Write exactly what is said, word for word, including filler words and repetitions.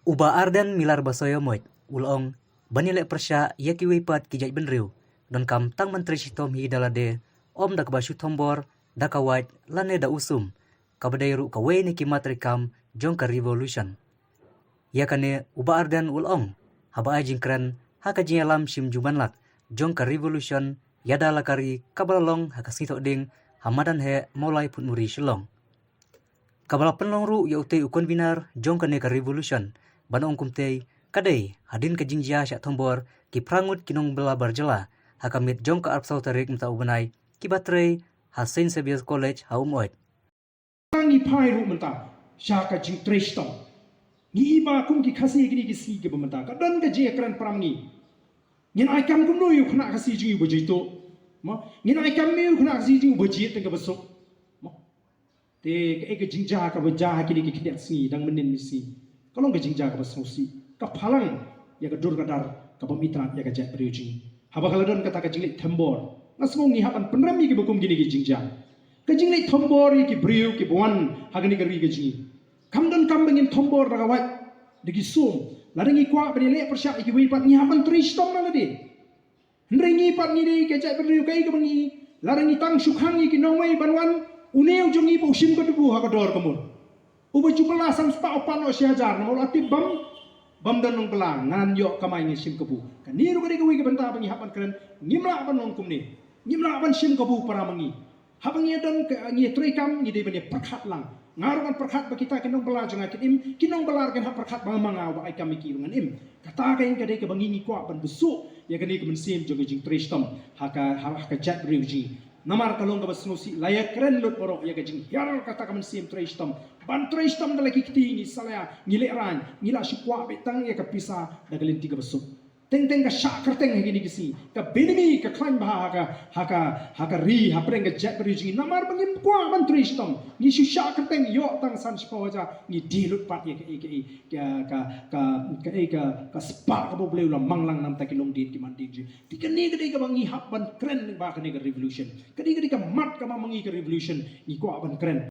U Bah Ardent Miller Basaiawmoit u la ong, ban ïaleh pyrshah ïa kiwei pat ki jaitbynriew, donkam tang ban trei shitom hi da lade, ym da kaba shu thombor da ka wait lane da u sum, kaba dei ruh kawei na ki mat treikam jong ka revolution. Ïa kane u Bah Ardent u la ong haba ai jingkren ha ka jingïalam shim ju ban lak jong ka revolution ïada la ka ri kaba la long ha ka Sngi Thohdieng ha madan heh Mawlai Photmuri Shillong. Kaba la pynlong ruh ïa utei u convener jong kane ka revolution ban ong kumtei, ka dei hadien ka jingjia shah thombor ki phra ngut ki nongbylla bar jylla ha ka miet jong ka arphew saw tarik mynta u bnai, kiba trei ha Saint Xavier's College ha Umweit. Ngi phai ruh mynta sha ka jingtrei shitom. Ngi i ba kum ki Khasi kine ki sngi kiba mynta ka don ka jingïakren para ma ngi. Ngin ai kam kumno ïa u khynnah Khasi jong ngi uba jituh? Mo, ngin ai kam ïa u khynnah Khasi jong ngi uba jied tang kaba suk? Mo, te kaei ka jingjia kaba jia ha kine ki khyndiat sngi dang mynnin mi sngi? Ka long ka jingjia kaba sngewsih, ka phalang ïa ka dur ka dar ka bym ithuh ïa ka jaitbynriew jong ngi. Haba ka la don kata ka jingleh thombor, nga sngew ngi hap ban pynrem ïa kiba kum kine ki jingjia. Ka jingleh thombor ïa ki briew kiba wan ha kane ka ri ka jong ngi. Kam donkam ba ngin thombor da ka wait, da ki sum. Lada ngi kwah ban ïaleh pyrshah ïa kiwei pat, ngi hap ban trei shitom na lade. Hynrei ngi pat ngi dei ka jaitbynriew, kaei kaba ngi, lada ngi tang shu khang ïa ki nongwei ban wan, une u jong ngi pat u shim ka dubu ha ka dor ka mut. Uba ju bylla san spah u pan noh shi hajar, namar u la tip bym, bym don nongbylla, ngan ïoh kamai, ngan shim kabu. Kane ruh ka dei kawei ka bynta ba ngi hap ban kren, ngim lah ban long kumne. Ngim lah ban shim kabu para ma ngi. Haba ngi don ka, ngi trei kam, ngi dei ban ïa pyrkhat lang. Nga ruh ngan pyrkhat ba kita ki nongbylla jong nga kin im, ki nongbylla ruh kin hap pyrkhat ba ma nga uba ai kam ïa ki ruh ngan im. Kata ka ïing ka dei kaba ngi ngi kwah ban bsuh ïa kane ka mynsiem jong ka jingtrei shitom ha ka, ha, ha ka jaitbynriew jong ngi. Namar ka long kaba sngewsih, la ïakren lut baroh ïa ka jinghiar kata ka mynsiem trei shitom. Ban trei shitom da la ki kti ngi salia, ngi lehraiñ, ngi la shu kwah beit tang ïa ka pisa da ka lynti kaba suk. Teng teng ka shah kyrteng ha kine ki sngi, ka bynmi ka khlaiñ bha ha ka, ha ka, ha ka ri, hapdeng ka jaitbynriew jong ngi. Namar ba ngim kwah ban trei shitom, ngi shu shah kyrteng, ïoh tang san shiphew hajar, ngi die lut pat ïa kaei kaei, ka, ka, ka, kaei ka, ka spah kaba U Blei u la mang lang na bynta ki longdien ki mandien jong ngi. Te kane ka dei kaba ngi hap ban kren lyngba kane ka revolution. Ka dei, ka dei ka mat kaba ma ngi ka revolution ngi kwah ban kren.